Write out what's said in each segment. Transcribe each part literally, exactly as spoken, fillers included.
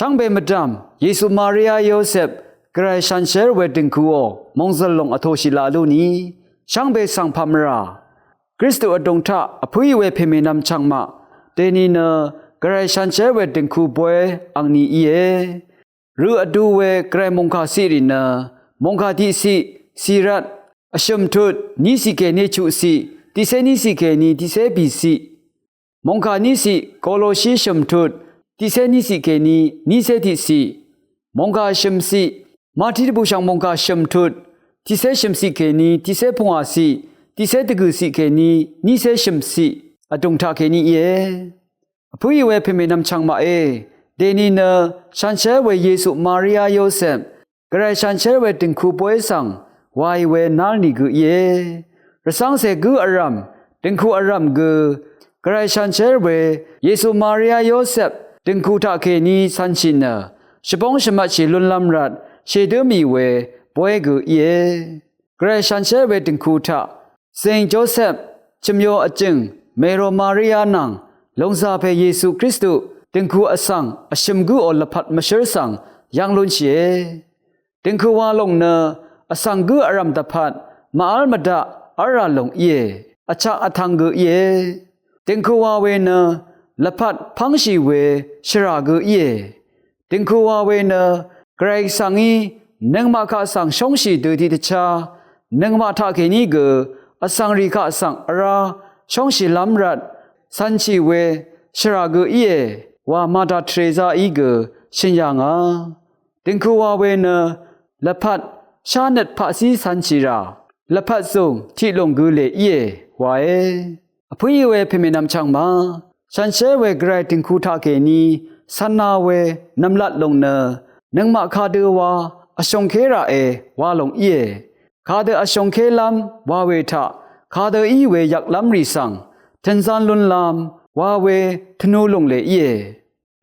Shvngbe mvdv̀m Yesu Maria Yosep Gvray shànshér we dø̀ngkuò mòngzø̀l lòng vtōshì laq lúni shvngbe svng pà mvrà Kristu vdùng taq vpǿì we pèmènvm chv̀ngmaq dèni nø Gvray shànshér we dø̀ngku boy angni íe. Rø vdu we Gvray mòngkà ciq rì nø mòngkà tiqciq cìrvt vshø̀m tut níciq kèní chuqciq tiqcé níciq kèní tiqcé bìciq mòngkà níciq Koloshi shø̀m tut tiqcé níciq kèní nícé tiqciq mòngkà shø̀mciq Mati dvbùshv̀ng mòngkà shø̀m tut tiqcé shø̀mciq kèní tiqcé pungwàciq tiqcé dvgø̀ciq kèní nícé shø̀mciq vdùng taq kèní íe. Vpǿì we pèmènvm chv̀ngmaqe. Dèni nø shànshér we Yesu Maria Yosep Gvray shànshér we dø̀ngku boy svng wàì we nál nìgø íe. Rvcv́ngcè gǿ vrv̀m dø̀ngku vrv̀m gø Gvray shànshér we Yesu Maria Yosep dø̀ngku taqkèní cv̄nshì nø shvbóng shvmvtshì lúnlv́m rvt shèdǿ mì we boy gø íe. Gvray shànshér we dø̀ngku taq Zing Josep chø̀myo vjø̀ng Mèro Maria nvng lòngzà pè Yesu Kristu dø̀ngku vsvng vshø̀m gǿò lvpat mvshǿr svng yv́ng lúnshìe. Dø̀ngku wa lòng nø vsvng gǿ vrv̀m dvpvt màv́l mvdaq v́lrà lòng íe. Vchak vtv̄ng gø íe. Dø̀ngku wa we nø lvpat pv́ngshì we shvrà gø íe. Dø̀ngku wa we nø Gvray svng í nøngmaq kaq svng shóngshì dø tiqdvchá nøngmaq taqkèní gø vsvng rì kaq svng vrá shóngshìlv́m rvt cv̄nshì we shvrà gø íe wa Mother Teresa í gø shø̀n yà ngà. Dø̀ngku wa we nø lvpat shánøt paqcí cv̄nshì rà lvpat zùng tiqlùng gø lè íe wae. Vpǿì we pèmènvm chv̀ngma shànshér we Gvray dø̀ngku taqkèní cv̄na we nv̀mlat lòng nø nøngmaq kadø wa vshòngké ràe wa lòng íe. Kadø vshòngkélv́m wa we taq kadø í we yvklv́m rì svng tø̀nzán lúnlv́m wa we tvnu lùng lè íe.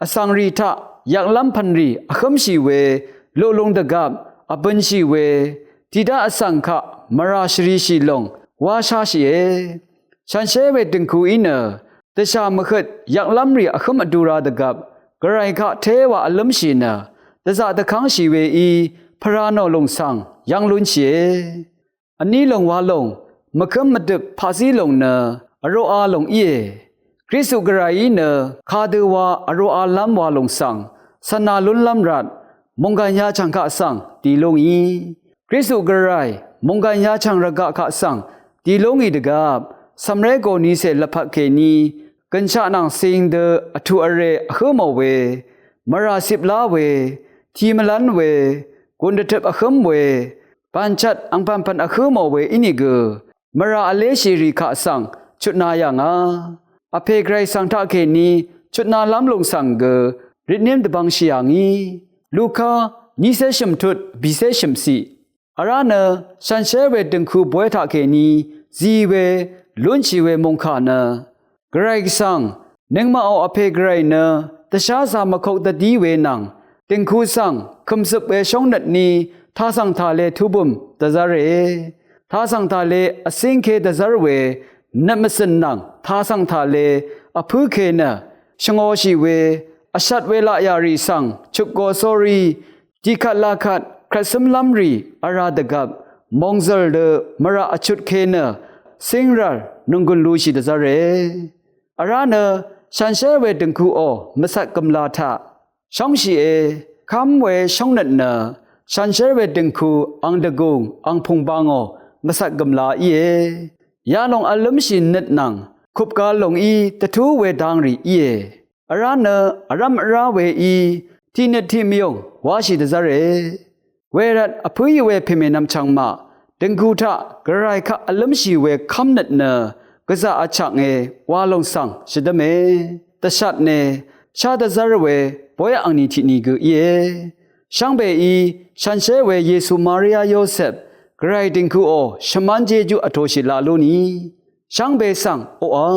Vsvng rì taq yvklv́m pv̀n rì vhǿmshì we luqlung dvgvp vbønshì we tiqdá vsvng kaq mvrà shvrishì lòng wá sháshìe. Shànshér we dø̀ngku í nø dvshà mvhøt yvklv́m rì vhǿm vdura dvgvp Gvray kaq té wa vlǿmshì nø dvzaq dvkv́ngshì weí pvrà nò lùng svng yv́ng lúnshìe. Vní lòng wa lòng mvkǿm mvdøp paqzí lòng nø vroqa lòng íe. Kristu Gvrayí nø kadø wa vroqalv́m wa lòng svng cv̄na lúnlv́m rvt mònggàn yachv̀ng kaq svng dì lúngì. Kristu Gvray mònggàn yachv̀ng rvgaq kaq svng dì lúngì dvgvp cv̀mré gònícè lvpat kèní gø̀nshaq nvng cing dø vtuq vrè vhǿ mò we mvrà cip lá we tì mvlv́n we gùn dvtøp vhǿm we bànchvt angpv̀npv̀n vhǿ mò we ínìgø mvrà vléshì rì kaq svng chutna yà ngà. Vpè Gvray svng taqkèní chutnalv́m lùng svng gø ritnim dvbvngshì yà ngì. Luka nícé shø̀m tut bìcé shø̀mciq. Vrá nø shànshér we dø̀ngku boy taqkèní zi we lúnshì we mòngkà nø Gvray Gvsvng nøngmaqò Vpè Gvray nø dvsházā mvkok dvdí we nvng dø̀ngku svng kø̀mzøp we shóngnøt ní tasv̀ng tàle tubø̀m dvzv́re. Tasv̀ng tàle vcíngke dvzv́r we nøt mvcø̀n nvng tasv̀ng tàle vpǿke nø shvngōshì we vshvt we laqyà rì svng chøpgo sórí dìkvt lakvt krvtsǿmlv́m rì vrá dvgvp mòngzø̀l dø mvraq vchutke nø cíngrv̀l nònggùn lushì dvzv́re. Vrá nø shànshér we dø̀ngkuò mvcvt gø̀mla taq shóngshìe. Kv́m we shóngnøt nø shànshér we dø̀ngku ang dvgùng ang pùngbangò mvcvt gø̀mla íe. Yalòng vlǿmshì nøt nvng kupgal lòng í dvtú we dangrì íe. Vrá nø vrv́m vrá weí tiqnøt tiqmvyùng wáshì dvzv́re. Wervt vpǿì we pèmènvm chv̀ngmaq dø̀ngku taq Gvray kaq vlǿmshì we kv́mnøt nø gvzà vchaknge wa lòng svng shvdv́me. Dvshatne shá dvzv́r we boy angni tiqni gø íe. Shvngbeí shànshér we Yesu Maria Yosep Gvray dø̀ngkuò shvmán jejú vtōshì laq lúni shvngbe svng oqà